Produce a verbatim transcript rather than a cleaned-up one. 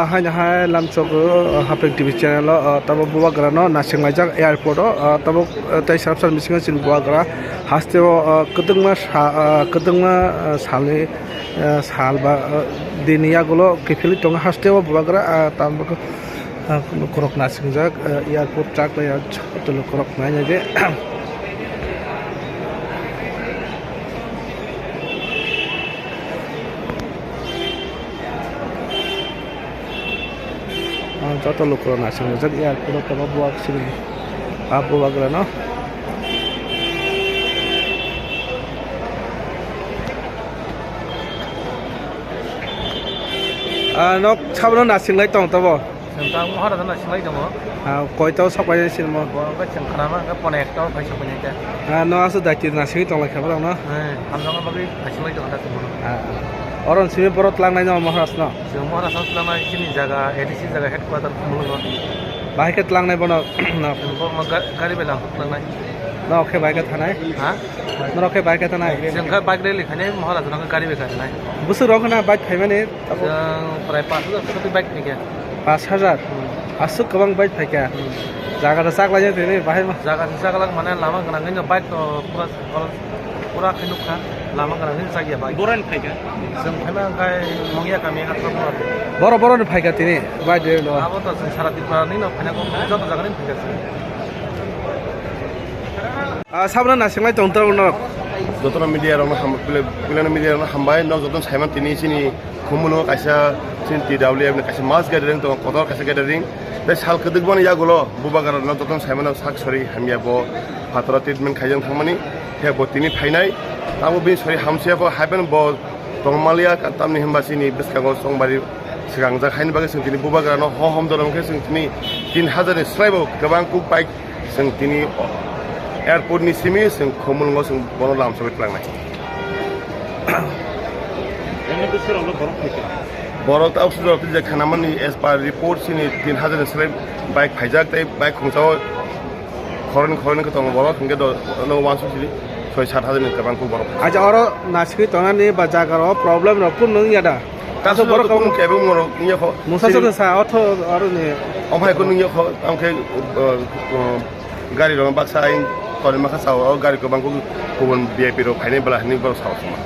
Haino hai lamsogo, uh, Hapeng T V channel o, uh, tabuk bubagrano nasinglajak airport o, uh, tabuk, uh, tei sarabsal bisingo chini bubagra hasteo, uh, kwdwngma sa-, uh, kwdwngma, uh, salni, uh, sal ba, uh, dini yagulo kiphilwi tongo hasteo bubagra, uh, tabuk, uh, lukurok nasingjak, uh, airport chak lai joto lukurok nainai de. Ah, joto lukurok nasingjak airport o tongo buwak simi. Ah, bubagrano. Ah, nok sabono nasinglai tong tabo. Chwng tang Maharaj no singlai tongo. Ah, koito sok pai sinmo? Bo hwnkhe chwng khwnama hwnkhe pone ekta o phai sok pai nai khe. Ah, no aswk daitwi na simi tong lai kha borok no? Eh, hamjakma bagwi phai singlai tongo da chwng bono. Ah, ah. Oro simi borok twlang nai no Maharaj no? Chwng Maharaj no twlang nai chini jaga, A D C jaga headquarter Khumulwngo. Bahai khe twlang nai bono no? Chwng bo ga-, gari bai lang twlang nai. No khe bahai khe thanai? Ha? Norok khe bike khe tanai? Chwng khe bike rally khainai, Maharaj no khe gari bai khainai. Bwswk rok khna bike phaimani? Chwng prai pash hajar swkhe bike phaikha. Pash hajar? Hmm. Aswk kwbang bike phaikha? Hmm. Jaga rw chaklai tini bahai ma. Jaga rw chaklak mane lama gwnang khe bike to pura, pura khe nukha, lama gwnang khe chakya bike. Borani phaikha? Chwng phaima khe Mongya kami Athra Bora. Boro, boroni phaikha tini bike rw no? Abo to chwng sara Tripura ni no phaina kok joto jaga ni phaikha chwng. Ah, sabra nasinglai tong tabo norok. Jotono media rokno ham-, pile-, pilano media rokno hambai, nok jotono saiman tini chini Khumulwngo kaisa chini T W F ni kaisa mass gathering tongo, kotor kaisa gathering. Tei sal kwdwkmani yagulo bubagra rokno jotono saimano sak sori hamya bo phataro treatment khaijak thangmani. Khe bo tini phainai, tamo bini sori hamsiyakho haiphano bo tongmaliya, tamni hinba chini bwskango chongbari swkangjak haini bagwi chwng tini bubagrano ho hom dorom khe chwng tini tin hajar ni swlaibo kwbang kuk bike Chwng tini airport ni simi chwng Khumulwngo chwng bono lamsogwi tlangnai. Emni bwswk rokno borok phaikha? Borok ta obwswk rok twi je khanamani as per report chini tin hajar ni slai bike phaijak tei bike khungsa o khoroknwi khoroknwi khe tongo borok hwnkhe do no wansuk sili soi sat hajar ni kwbang khe borok. Acha oro naisingwi tongnani ba jaga rok problem rok kunu wngya da? Kaisa borok kunu kebo borok wngya kho. Mungsa soksa sa otho aro ni. Omo hai kunu wngya kho, tamo khe, uh, uh, gari rok baksa ayang tonwi makha sao, o gari kwbang khe kubun V I P rok phainai bwla hinwi borok sao khoma.